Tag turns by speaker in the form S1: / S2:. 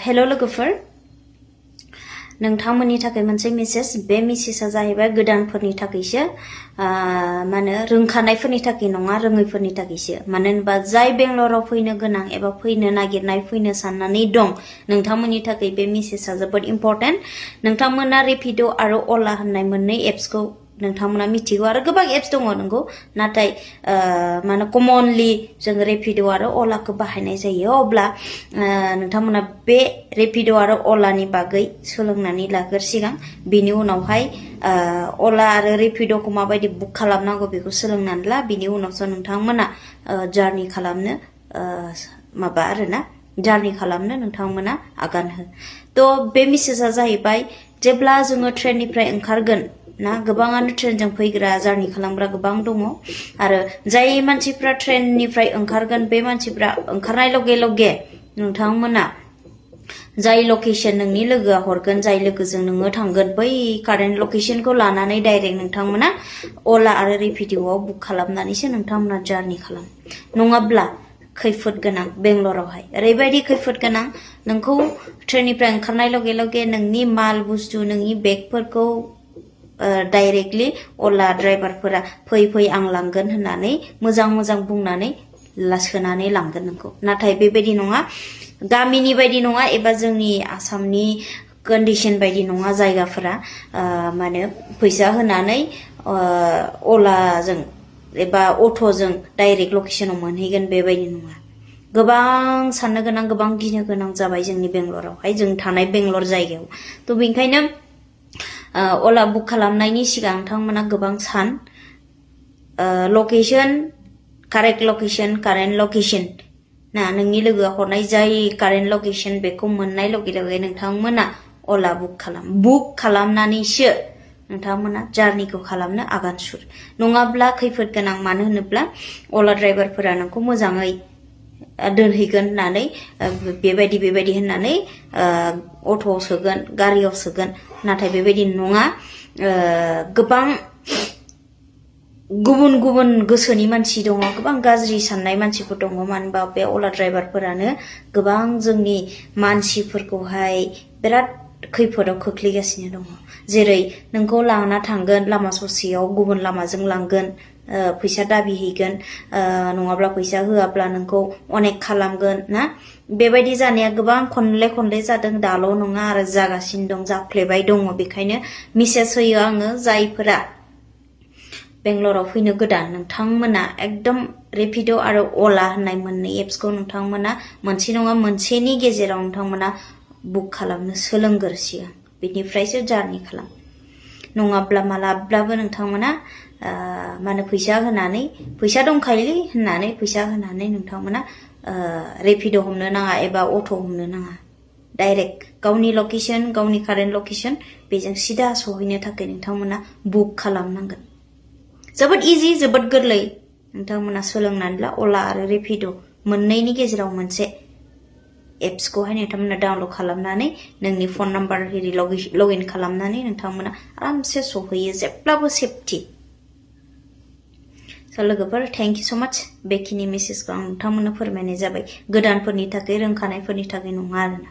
S1: hello लोगोफोर नोंथांमोननि थाखाय मोनसे मेसेज बे मेसेजआ जाहैबाय गोदानफोरनि थाखायसो माने रोंखानायफोरनि थाखाय नङा रोङैफोरनि थाखायसो मानो होनबा जाय बेंगलराव फैनो गोनां एबा फैनो नागिरनाय फैनो साननानै दं नोंथांमोननि थाखाय बे मेसेजआ जोबोद इम्पोर्टेन्ट नोंथांमोना रेपिड' आरो अला होननाय मोननै एप्सखौ नोंथांमोना मिथिगौ आरो गोबां एप्स दङ नंगौ नाथाय माने कमनलि जों रेपिड' आरो अलाखौ बाहायनाय जायो अब्ला नोंथांमोना बे रेपिड' आरो अलानि बागै सोलोंनानै लाग्रो सिगां बिनि उनावहाय अला आरो रेपिड'खौ माबायदि बुक खालामनांगौ बेखौ सोलोंनानै ला बिनि उनावसो नोंथांमोना जार्नि खालामनो माबा आरोना जार्नि खालामनो नोंथांमोना आगान हो थ' बे मेसेजआ जाहैबाय जेब्ला जोङो ट्रेननिफ्राय ओंखारगोन ना गोबाङानो ट्रेनजों फैग्रा जार्नि खालामग्रा गोबां दङ आरो जाय मानसिफ्रा ट्रेननिफ्राय ओंखारगोन बे मानसिफ्रा ओंखारनाय लगे लगे नोंथांमोना जाय लकेशन नोंनि लोगोआ हरगोन जाय लोगोजों नोङो थांगोन बै कारेन्ट लकेशनखौ लानानै डाइरेक्ट नोंथांमोना अला आरो रेपिड'आव बुक खालामनानैसो नोंथांमोना जार्नि खालाम नङाब्ला खैफोद गोनां बेंगलरावहाय ओरैबायदि खैफोद गोनां नोंखौ ट्रेननिफ्राय ओंखारनाय लगे लगे नोंनि माल बुस्थु नोंनि बेगफोरखौ डाइरेक्टली अला ड्राइभारफोरा फै आं लांगोन होननानै मोजां बुंनानै सोनानै लांगोन नोंखौ नाथाय बेबायदि नङा गामिनि बायदि नङा एबा जोंनि आसामनि कन्डिशन बायदि नङा जायगाफोरा माने फैसा होनानै अलाजों एबा अट'जों डाइरेक्ट लकेशनाव मोनहैगोन बेबायदि नङा गोबां साननो गोनां गोबां गिनो गोनां जाबाय जोंनि बेंगलरावहाय जों थानाय बेंगलर जायगायाव थ' बेनिखायनो अला बुक खालामनायनि सिगां नोंथांमोना गोबां सान location correct location current location ना नोंनि लोगोआ हरनाय जाय कारेन्ट लकेशन बेखौ मोननाय लगे लगे नोंथांमोना अला बुक खालामनानैसो नोंथांमोना जार्निखौ खालामनो आगान सुर नङाब्ला खैफोद गोनां मानो होनोब्ला अला ड्राइभारफोरा नोंखौ मोजाङै दोनहैगोन होननानै बेबायदि होननानै अट'आव सोगोन गारियाव सोगोन नाथाय बेबायदि नङा गोबां गुबुन गोसोनि मानसि दङ गोबां गाज्रि साननाय मानसिफोर दङ मानो होनबा बे अला ड्राइभारफोरानो गोबां जोंनि मानसिफोरखौहाय बिराद खैफोदाव खोख्लैगासिनो दङ जेरै नोंखौ लाना थांगोन लामा ससेयाव गुबुन लामाजों लांगोन फैसा दाबिहैगोन नङाब्ला फैसा होआब्ला नोंखौ अनेक खालामगोन ना बेबायदि जानाया गोबां खनले जादों दाल' नङा आरो जागासिनो दं जाफ्लेबाय दङ बेखायनो मेसेज होयो आङो जायफोरा बेंगलराव फैनो गोदान नोंथांमोना एकदम रेपिड' आरो अला होननाय मोननै एप्सखौ नोंथांमोना मोनसे नङा मोनसेनि गेजेराव नोंथांमोना बुक खालामनो सोलोंग्रो सिगां बिनिफ्रायसो जार्नि खालाम नङाब्ला मालाब्लाबो नोंथांमोना माने फैसा दंखायोलै होननानै फैसा होनानै नोंथांमोना रेपिड' हमनो नाङा एबा अट' हमनो नाङा डाइरेक्ट गावनि लकेशन गावनि कारेन्ट लकेशन बेजों सिदा सहैनो थाखाय नोंथांमोना बुक खालामनांगोन जोबोद इजि जोबोद गोरलै नोंथांमोना सोलोंनानै ला अला आरो रेपिड' मोननैनि गेजेराव मोनसे एप्सखौहाय नोंथांमोना डाउनलड खालामनानै नोंनि फन नाम्बार हिरि लगइन खालामनानै नोंथांमोना आरामसे सहैयो जेब्लाबो सेफटि स' लोगोफोर थेंक इउ स' माच बेखिनि मेसेजखौ आं नोंथांमोननो फोरमायनाय जाबाय गोदानफोरनि थाखाय रोंखानायफोरनि थाखाय नङा आरोना